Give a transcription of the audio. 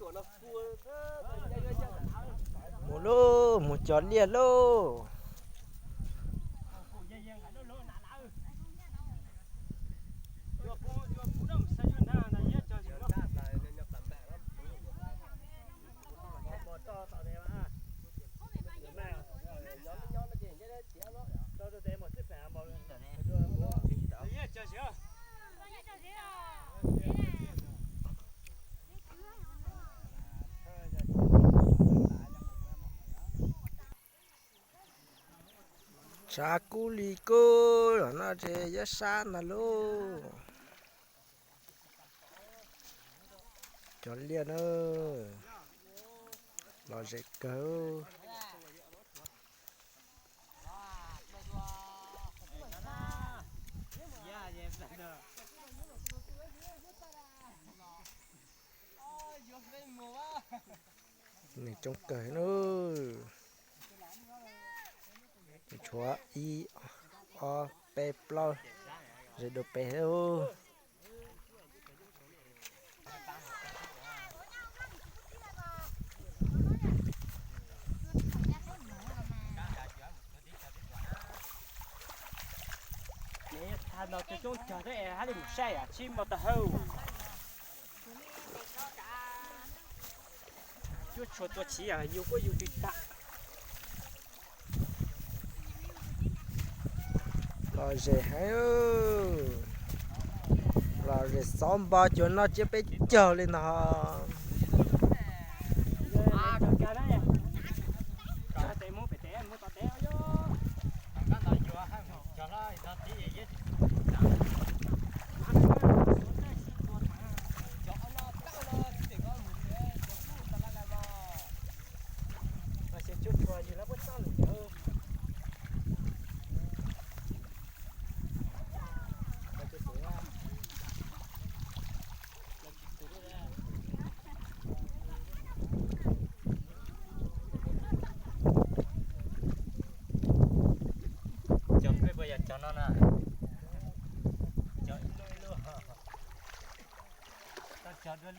Mus lauj, mus cog liaj lauj. Tshav kub li kub los no ces yog sab ntag lauj. Cov liaj na, lom zem kawg. Neeg coob kawg na. Tshuav ib, ob, peb, plaub, ze dua peb. Tag no coob coob cog thiab es hab li mus saib yam tsis muaj tau hawb. Cuab tshuam tua chiv yus kuj yus tsis tag. Lom zem heev, lom zem xov npo cuag no tsiab peb caug li ntag. Cov peb puas yog cov no na? Cov ib lub ib lub. Tau cov dua